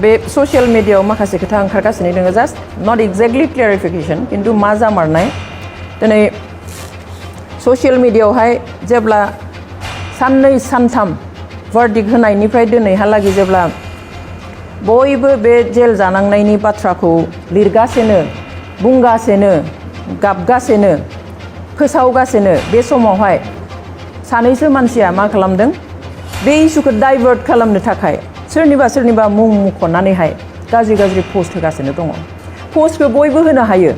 बे ससियेल मिडियायाव माखासे खोथा ओंखारगासिनो दङ जास्ट नट एक्जेक्टलि क्लियारिफिकेसन खिन्थु मा जामारनाय दिनै ससियेल मिडियायावहाय जेब्ला साननै सानथाम भार्डिक्ट होनायनिफ्राय दिनैहालागै जेब्ला बयबो बे जेल जानांनायनि बाथ्राखौ लिरगासिनो बुंगासिनो गाबगासिनो फोसावगासिनो बे समावहाय सानैसो मानसिया मा खालामदों बे इस्युखौ डाइभार्ट खालामनो थाखाय सोरनिबा मुं मुंख'नानैहाय गाज्रि पस्ट होगासिनो दङ पस्टखौ बयबो होनो हायो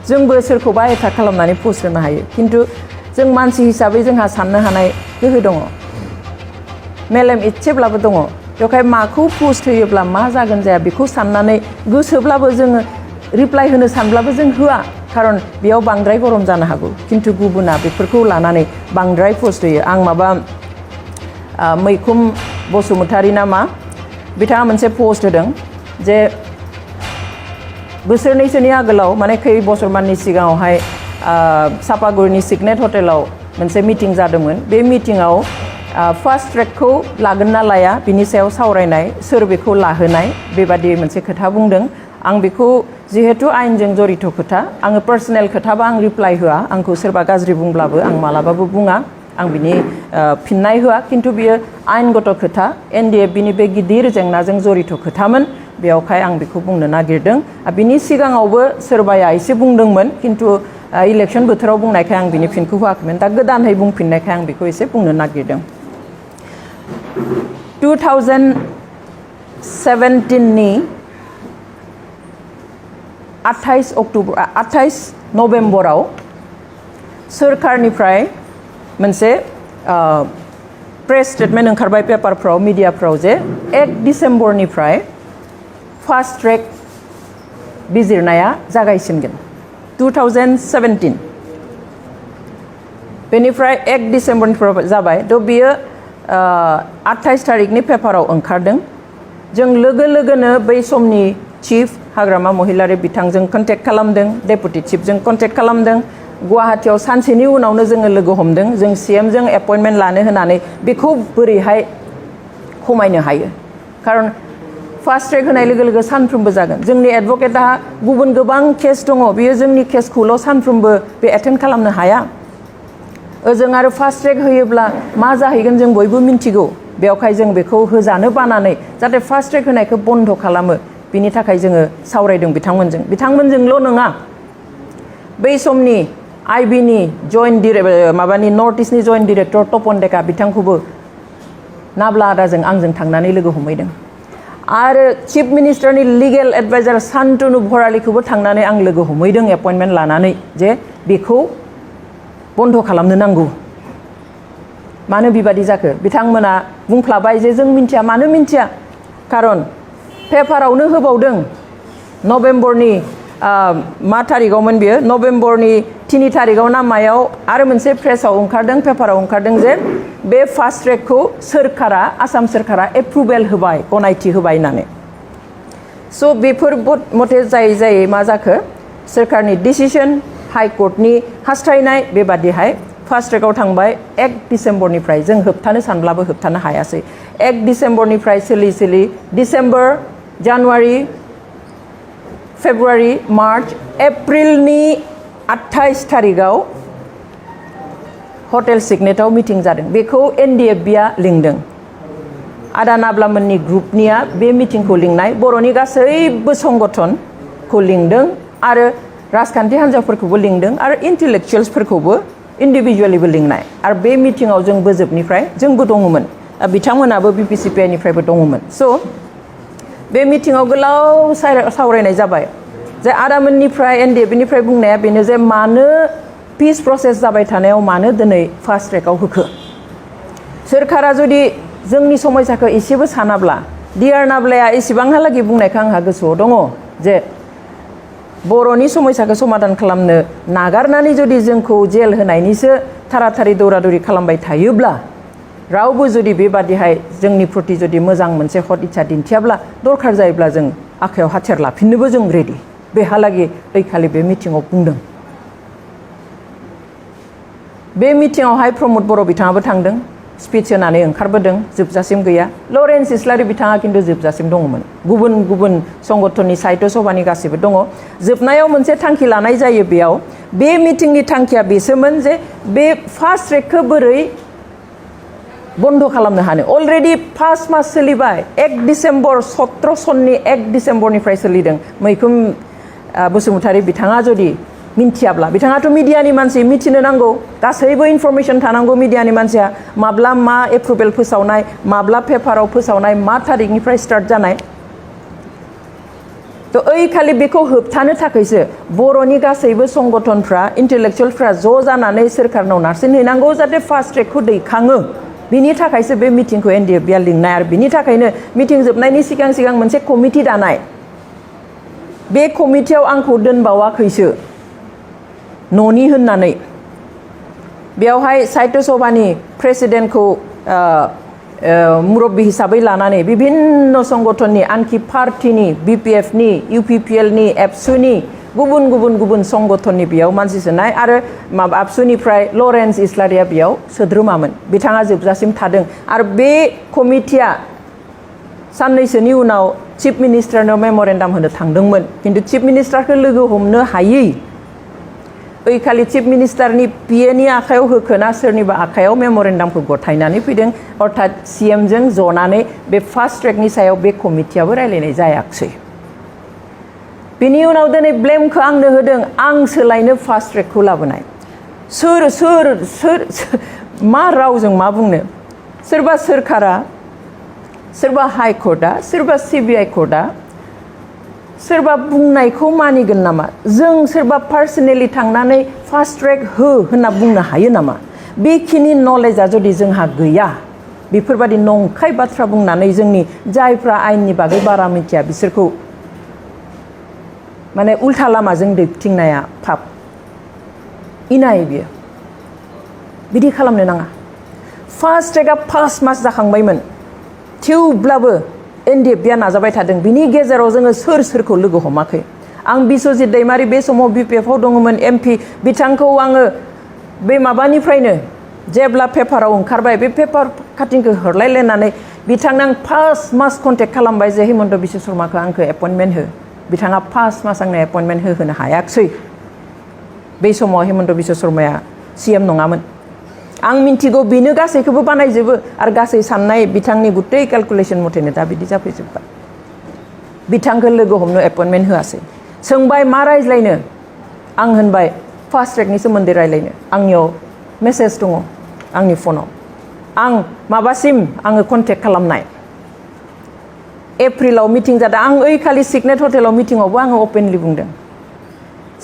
जोंबो सोरखौबा एटाक खालामनानै पस्ट होनो हायो खिन्थु जों मानसि हिसाबै जोंहा साननो हानाय गोहो दङ मेलेम इसेब्लाबो दङ बेवहाय माखौ पस्ट होयोब्ला मा जागोन जाया बेखौ साननानै गोसोब्लाबो जोङो रिप्लाइ होनो सानब्लाबो जों होआ खारन बेयाव बांद्राय गरम जानो हागौ खिन्थु गुबुना बेफोरखौ लानानै बांद्राय पस्ट होयो आं माबा मैखुम बसुमतारी नामा बिथाङा मोनसे पस्ट होदों जे बोसोरनैसोनि आगोलाव माने खै बोसोरमाननि सिगाङावहाय सापागुरिनि सिगनेट हटेलाव मोनसे मिटिं जादोंमोन बे मिटिङाव फार्स्ट ट्रेकखौ लागोन ना लाया बिनि सायाव सावरायनाय सोर बेखौ लाहोनाय बेबादि मोनसे खोथा बुंदों आं बेखौ जिहेतु आयेनजों जरित खोथा आङो पार्सनेल खोथाबा आं रिप्लाइ होआ आंखौ सोरबा गाज्रि बुंब्लाबो आं मालाबाबो बुङा आं बिनि फिननाय होआ खिन्थु बियो आयेनगत खोथा एनडिएफबिनि बे गिदिर जेंनाजों जरित खोथामोन बेयावहाय आं बेखौ बुंनो नागिरदों बिनि सिगाङावबो सोरबाया एसे बुंदोंमोन खिन्थु इलेक्सन बोथोराव बुंनायखाय आं बिनि फिनखौ होआखैमोन दा गोदानहै बुंफिननायखाय आं बेखौ एसे बुंनो नागिरदों 2017 नि 28 नभेम्बराव सोरखारनिफ्राय मोनसे प्रेस स्टेटमेन्ट ओंखारबाय पेपारफ्राव मिडियाफ्राव जे 1 डिसेम्बरनिफ्राय फार्स्ट ट्रेक बिजिरनाया जागायसिनगोन 2017 बेनिफ्राय 1 डिसेम्बरनिफ्राय जाबाय थ' बियो 28 थारिखनि पेपाराव ओंखारदों जों लोगो लोगोनो बै समनि चिफ हाग्रामा महिलारि बिथांजों कन्टेक्ट खालामदों डेपुटि चिफजों कन्टेक्ट खालामदों गुवाहाटीयाव सानसेनि उनावनो जोङो लोगो हमदों जों सीएमजों एपइन्टमेन्ट लानो होनानै बेखौ बोरैहाय खमायनो हायो खारन फार्स्ट ट्रेक होनाय लोगो लोगो सानफ्रोमबो जागोन जोंनि एडभकेटआ गुबुन गोबां केस दङ बियो जोंनि केसखौल' सानफ्रोमबो बे एटेन्ड खालामनो हाया ओजों आरो फार्स्ट ट्रेक होयोब्ला मा जाहैगोन जों बयबो मिन्थिगौ बेवहाय जों बेखौ होजानो बानानै जाहाथे फार्स्ट ट्रेक होनायखौ बन्द खालामो बिनि थाखाय जोङो सावरायदों बिथांमोनजोंल' नङा बै समनि आइबिनि जइन्ट माबानि नर्थ इस्टनि जइन्ट डिरेक्टर तपन डेका बिथांखौबो नाब्ला आदाजों आंजों थांनानै लोगो हमहैदों आरो चिफ मिनिस्टारनि लिगेल एडभाइजार शान्तनु भरालीखौबो थांनानै आं लोगो हमहैदों एपइन्टमेन्ट लानानै जे बेखौ बन्द खालामनो नांगौ मानो बेबादि जाखो बिथांमोना बुंफ्लाबाय जे जों मिन्थिया मानो मिन्थिया खारन पेपारावनो होबावदों नभेम्बरनि मा थारिखआवमोन बियो नभेम्बरनि 3 थारिखआव ना मायाव आरो मोनसे प्रेसाव ओंखारदों पेपाराव ओंखारदों जे बे फार्स्ट ट्रेकखौ सोरखारा आसाम सोरखारा एप्रुभेल होबाय गनायथि होबाय होननानै स' बेफोर मथे जायै मा जाखो सोरखारनि डिसिसन हाइकर्टनि हास्थायनाय बेबादिहाय फार्स्ट ट्रेकआव थांबाय 1 डिसेम्बरनिफ्राय जों होबथानो सानब्लाबो होबथानो हायासै 1 डिसेम्बरनिफ्राय सोलि डिसेम्बर जानुवारि फेब्रुवारि मार्च एप्रिलनि 28 थारिखआव हटेल सिगनेटआव मिटिं जादों बेखौ एनडिएफबिआ लिंदों आदा नाब्लामोननि ग्रुपनिया बे मिटिंखौ लिंनाय बर'नि गासैबो संगठनखौ लिंदों आरो राजखान्थि हान्जाफोरखौबो लिंदों आरो इन्टेलेक्चुवेल्सफोरखौबो इन्डिभिजुवेलिबो लिंनाय आरो बे मिटिङाव जों बोजोबनिफ्राय जोंबो दङमोन बिथांमोनाबो बिपिसिपिआइनिफ्रायबो दङमोन स' बे मिटिङाव गोलाव सावरायनाय जाबाय जे आदामोननिफ्राय एनडिएफबिनिफ्राय बुंनाया बेनो जे मानो पिस प्रसेस जाबाय थानायाव मानो दिनै फार्स्ट ट्रेकआव होखो सोरखारा जुदि जोंनि समयसाखौ एसेबो सानाब्ला डिआर नाब्लाया एसेबांहालागै बुंनायखौ आंहा गोसोआव दङ जे बर'नि समयसाखौ समाधान खालामनो नागारनानै जुदि जोंखौ जेल होनायनिसो थाराथारि दौरादौरि खालामबाय थायोब्ला रावबो जुदि बेबादिहाय जोंनि प्रति जुदि मोजां मोनसे हद इच्छा दिन्थियाब्ला दरखार जायोब्ला जों आखायाव हाथियार लाफिननोबो जों रेडि बेहालागै ओइखालि बे मिटिङाव बुंदों बे मिटिङावहाय प्रमद बर' बिथाङाबो थांदों स्पीच होनानै ओंखारबोदों जोबजासिम गैया लरेन्स इस्लारि बिथाङा खिन्थु जोबजासिम दङमोन गुबुन गुबुन संगठननि साहित्य सभानि गासिबो दङ जोबनायाव मोनसे थांखि लानाय जायो बेयाव बे मिटिंनि थांखिया बेसोमोन जे बे फास्ट ट्रेकखौ बोरै बन्द खालामनो हानो अलरेडि 5 मास सोलिबाय 1 डिसेम्बर 17 सननि 1 डिसेम्बरनिफ्राय सोलिदों मैखोम बसुमतारी बिथाङा जुदि मिन्थियाब्ला बिथाङाथ' मिडियानि मानसि मिथिनो नांगौ गासैबो इनफरमेसन थानांगौ मिडियानि मानसिया माब्ला मा एप्रुभेल फोसावनाय माब्ला पेपाराव फोसावनाय मा थारिखनिफ्राय स्टार्ट जानाय तो ओइ खालि बेखौ होबथानो थाखायसो बर'नि गासैबो संगठनफ्रा इन्टेलेक्चुवेलफ्रा ज' जानानै सोरखारनाव नारसिनहैनांगौ जाहाथे फास्ट ट्रेकखौ दैखाङो बिनि थाखायसो बे मिटिंखौ एनडिएफबिआ लिंनाय आरो बिनि थाखायनो मिटिं जोबनायनि सिगां सिगां मोनसे कमिटि दानाय बे कमिटियाव आंखौ दोनबावाखैसो न'नि होननानै बेयावहाय साहित्य सभानि प्रेसिडेन्टखौ मुरब्बी हिसाबै लानानै विभिन्न संगठननि आनखि पार्टीनि बिपिएफनि इउपिपिएलनि एबसुनि गुबुन गुबुन गुबुन संगठननि बेयाव मानसि सोनाय आरो माबा आबसुनिफ्राय लरेन्स इस्लारिया बेयाव सोद्रोमामोन बिथाङा जोबजासिम थादों आरो बे कमिटिया साननैसोनि उनाव चिफ मिनिस्टारनो मेमरेन्डाम होनो थांदोंमोन खिन्थु चिफ मिनिस्टारखौ लोगो हमनो हायै ओइखालि चिफ मिनिस्टारनि पिएनि आखायाव होखोना सोरनिबा आखायाव मेमरेन्डामखौ गथायनानै फैदों अर्थात सीएमजों जनानै बे फास्ट ट्रेकनि सायाव बे कमिटियाबो रायलायनाय जायाखिसै बिनि उनाव दिनै ब्लेमखौ आंनो होदों आं सोलायनो फास्ट ट्रेकखौ लाबोनाय सोर सोर सोर मा रावजों मा बुंनो सोरबा सोरखारा सोरबा हाइ कर्टआ सोरबा सिबिआइ कर्टआ सोरबा बुंनायखौ मानिगोन नामा जों सोरबा पार्सनेलि थांनानै फास्ट ट्रेक हो होनना बुंनो हायो नामा बेखिनि नलेजआ जुदि जोंहा गैया बेफोरबायदि नंखाय बाथ्रा बुंनानै जोंनि जायफ्रा आयेननि बागै बारा मिथिया बिसोरखौ माने उल्था लामाजों दैथिंनाया पाप इनाय बियो बिदि खालामनो नाङा फास्ट ट्रेकआ 5 मास जाखांबायमोन थेवब्लाबो एनडिएफबिआ नाजाबाय थादों बिनि गेजेराव जोङो सोर सोरखौ लोगो हमाखै आं बिश्वजित दैमारि बे समाव बिपिएफआव दङमोन एमपि बिथांखौ आङो बे माबानिफ्रायनो जेब्ला पेपाराव ओंखारबाय बे पेपार काटिंखौ हरलायलायनानै बिथांनो आं 5 मास कन्टेक्ट खालामबाय जे हिमन्त बिश्व शर्माखौ आंखौ एपइन्टमेन्ट हो बिथाङा 5 मास आंनो एपइन्टमेन्ट होहोनो हायाखिसै बे समाव हिमन्त बिश्व शर्माया सीएम नङामोन आं मिन्थिगौ बेनो गासैखौबो बानायजोबो आरो गासै साननाय बिथांनि गुतै केलकुलेसन मथेनो दा बिदि जाफैजोब्बाय बिथांखौ लोगो हमनो एपइन्टमेन्ट होआसै सोंबाय मा रायज्लायनो आं होनबाय फास्ट ट्रेकनि सोमोन्दै रायज्लायनो आंनियाव मेसेज दङ आंनि फनाव आं माबासिम आङो कन्टेक्ट खालामनाय एप्रिलाव मिटिं जादों आं ओइ खालि सिगनेट हटेलाव मिटिङावबो आङो अपेनलि बुंदों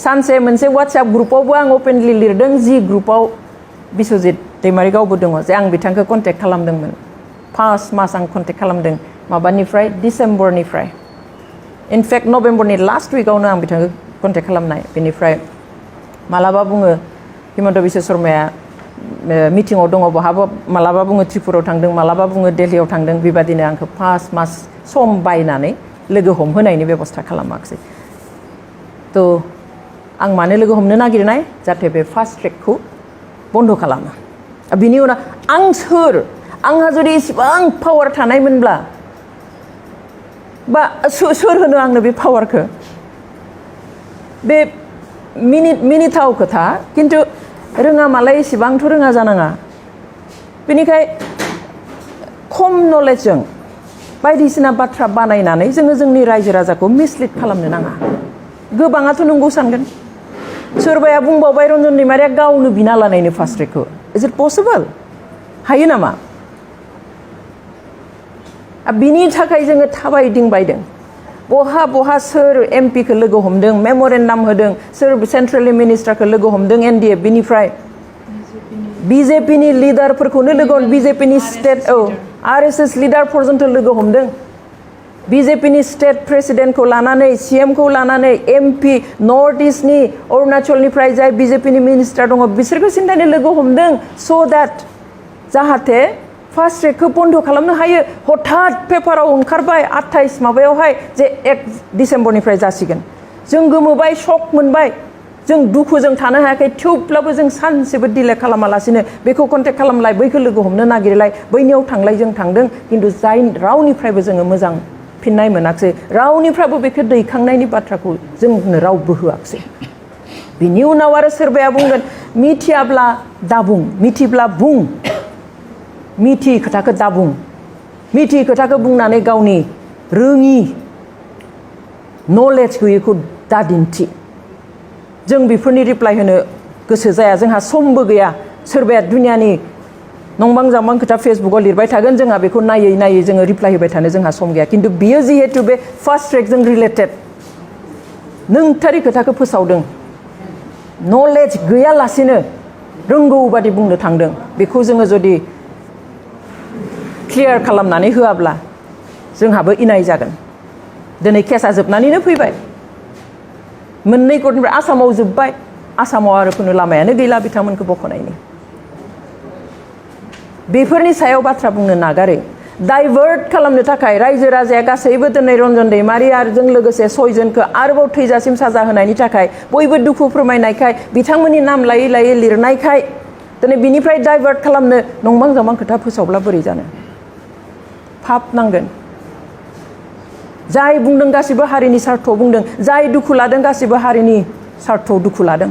सानसे मोनसे वाट्सएप ग्रुपावबो आं अपेनलि लिरदों जि ग्रुपाव बिश्वजित दैमारि गावबो दङ जे आं बिथांखौ कन्टेक्ट खालामदोंमोन 5 मास आं कन्टेक्ट खालामदों माबानिफ्राय डिसेम्बरनिफ्राय इनफेक्ट नभेम्बरनि लास्ट उइकआवनो आं बिथांखौ कन्टेक्ट खालामनाय बेनिफ्राय मालाबा बुङो हिमन्त बिश्व शर्माया मिटिङाव दङ बहाबा मालाबा बुङो त्रिपुरायाव थांदों मालाबा बुङो दिल्लीयाव थांदों बेबादिनो आंखौ 5 मास सम बायनानै लोगो हमहोनायनि बेबस्था खालामाखिसै तो आं मानो लोगो हमनो नागिरनाय जाहाथे बे फास्ट ट्रेकखौ बन्द खालामो बिनि उनाव आं सोर आंहा जुदि इसेबां पावार थानायमोनब्ला बा सोर होनो आंनो बे पावारखौ बे मिनिथाव खोथा खिन्थु रोङा मालाय इसेबांथ' रोङा जानाङा बेनिखाय खम नलेजजों बायदिसिना बाथ्रा बानायनानै जोङो जोंनि रायजो राजाखौ मिसलिड खालामनो नाङा गोबाङाथ' नंगौ सानगोन सोरबाया बुंबावबाय रन्जन दैमारिया गावनो बिना लानायनो फास्ट ट्रेकखौ इज इट पसिबल हायो नामा बिनि थाखाय जोङो थाबायदिंबायदों बहा बहा सोर एमपिखौ लोगो हमदों मेमरेन्डाम होदों सोर सेन्ट्रेल मिनिस्टारखौ लोगो हमदों एनडिएफबिनिफ्राय बिजेपिनि लिडारफोरखौनो लोगो बिजेपिनि स्टेट आरएसएस लिडार पर्यन्त लोगो हमदों बिजेपिनि स्टेट प्रेसिडेन्टखौ लानानै सीएमखौ लानानै एमपि नर्थ इस्टनि अरुणाचलनिफ्राय जाय बिजेपिनि मिनिस्टार दङ बिसोरखौ सिन्थानो लोगो हमदों स' दैट जाहाथे फास्ट ट्रेकखौ बन्द खालामनो हायो हठात पेपाराव ओंखारबाय 28 माबायावहाय जे 1 डिसेम्बरनिफ्राय जासिगोन जों गोमोबाय शक मोनबाय जों दुखुजों थानो हायाखै थेवब्लाबो जों सानसेबो डिले खालामालासिनो बेखौ कन्टेक्ट खालामलाय बैखौ लोगो हमनो नागिरलाय बैनियाव थांलाय जों थांदों खिन्थु जाय रावनिफ्रायबो जोङो मोजां फिननाय मोनाखिसै रावनिफ्रायबो बेखौ दैखांनायनि बाथ्राखौ जोंनो रावबो होआखिसै बिनि उनाव आरो सोरबाया बुंगोन मिथियाब्ला दाबुं मिथिब्ला बुं मिथियै खोथाखौ दाबुं मिथियै खोथाखौ बुंनानै गावनि रोङि नलेज गैयैखौ दादिन्थि जों बेफोरनि रिप्लाइ होनो गोसो जाया जोंहा समबो गैया सोरबाया दुनियानि नंबां जाबां खोथा फेसबुकाव लिरबाय थागोन जोंहा बेखौ नायै नायै जोङो रिप्लाइ होबाय थानो जोंहा सम गैया खिन्थु बियो जिहेतु बे फार्स्ट ट्रेकजों रिलेटेड नोंथारि खोथाखौ फोसावदों नलेज गैयालासेनो रोंगौ बादि बुंनो थांदों बेखौ जोङो जुदि क्लियार खालामनानै होआब्ला जोंहाबो इनाय जागोन दिनै केसा जोबनानैनो फैबाय मोननै कर्टनिफ्राय आसामाव जोब्बाय आसामाव आरो खुनु लामायानो गैला बिथांमोनखौ बख'नायनि बेफोरनि सायाव बाथ्रा बुंनो नागारै डाइभार्ट खालामनो थाखाय रायजो राजाया गासैबो दिनै रन्जन दैमारि आरो जों लोगोसे 6 जनखौ आरोबाव थैजासिम साजा होनायनि थाखाय बयबो दुखु फोरमायनायखाय बिथांमोननि नाम लायै लायै लिरनायखाय दिनै बिनिफ्राय डाइभार्ट खालामनो नंबां जाबां खोथा फोसावब्ला बोरै जानो फाप नांगोन जाय बुंदों गासिबो हारिनि स्वार्थआव बुंदों जाय दुखु लादों गासिबो हारिनि स्वार्थआव दुखु लादों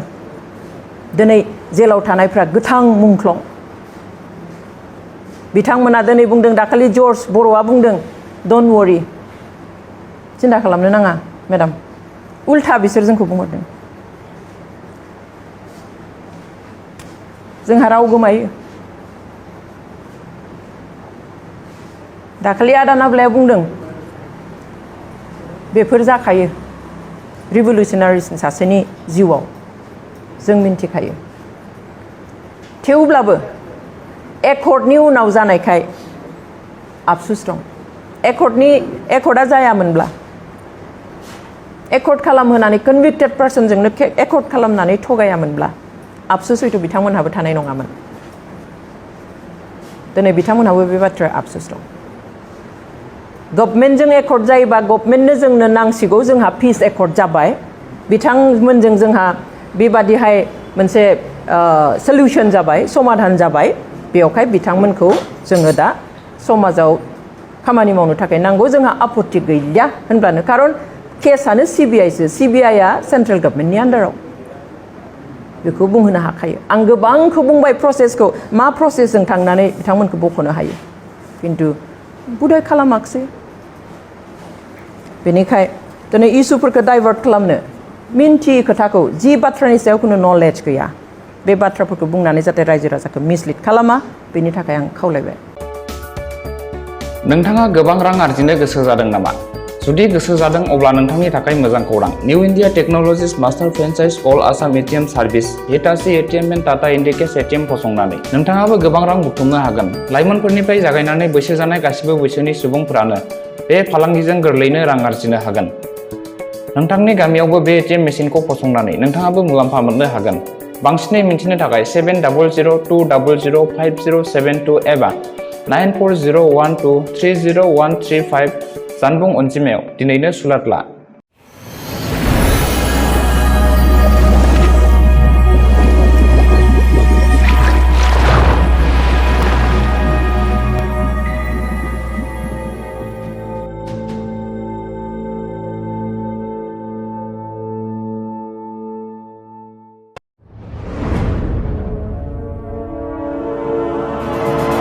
दिनै जेलाव थानायफ्रा गोथां मुंख्लं बिथांमोना दिनै बुंदों दाखालि जर्ज बर'आ बुंदों डन्ट वरी सिन्था खालामनो नाङा मेडाम उल्था बिसोर जोंखौ बुंहरदों जोंहा राव गोमायो दाखालि आदा नाब्लाया बुंदों बेफोर जाखायो रिभलिउसनारिस सासेनि जिउआव जों मिन्थिखायो थेवब्लाबो एकर्डनि उनाव जानायखाय आफसुस दं एकर्डआ जायामोनब्ला एकर्ड खालामहोनानै कनभिक्टेड पार्सनजोंनो एकर्ड खालामनानै थगायामोनब्ला आफसुस हयथ' बिथांमोनहाबो थानाय नङामोन दिनै बिथांमोनहाबो बे बाथ्राया आफसुस दं गभर्नमेन्टजों एकर्ड जायोबा गभर्नमेन्टनो जोंनो नांसिगौ जोंहा पिस एकर्ड जाबाय बिथांमोनजों जोंहा बेबादिहाय मोनसे सल्युशन जाबाय समाधान जाबाय बेवहाय बिथांमोनखौ जोङो दा समाजाव खामानि मावनो थाखाय नांगौ जोंहा आपत्ति गैलिया होनब्लानो खारन केसआनो सिबिआइसो सिबिआइआ सेन्ट्रेल गभर्नमेन्टनि आन्डाराव बेखौ बुंहोनो हाखायो आं गोबांखौ बुंबाय प्रसेसखौ मा प्रसेसजों थांनानै बिथांमोनखौ बख'नो हायो खिन्थु बुदाय खालामाखिसै बेनिखाय दिनै इसुफोरखौ डाइभार्ट खालामनो मिन्थियै खोथाखौ जि बाथ्रानि सायाव खुनु नलेज गैया बे बाथ्राफोरखौ बुंनानै जाहाथे रायजो राजाखौ मिसलिड खालामा बेनि थाखाय आं खावलायबाय नोंथाङा गोबां रां आरजिनो गोसो जादों नामा जुदि गोसो जादों अब्ला नोंथांनि थाखाय मोजां खौरां new India technologies master franchise all Assam ATM service Hitachi ATM and Tata Indicash ATM फसंनानै नोंथाङाबो गोबां रां बुथुमनो हागोन लाइमोनफोरनिफ्राय जागायनानै बैसो जानाय गासिबो बैसोनि सुबुंफोरानो बे फालांगिजों गोरलैनो रां आरजिनो हागोन नोंथांनि गामियावबो बे एटिएम मेसिनखौ फसंनानै नोंथाङाबो मुलाम्फा मोननो हागोन बांसिनै मिन्थिनो थाखाय 7002005072 एबा 9401230135 जानबुं अनजिमायाव दिनैनो सुलाद ला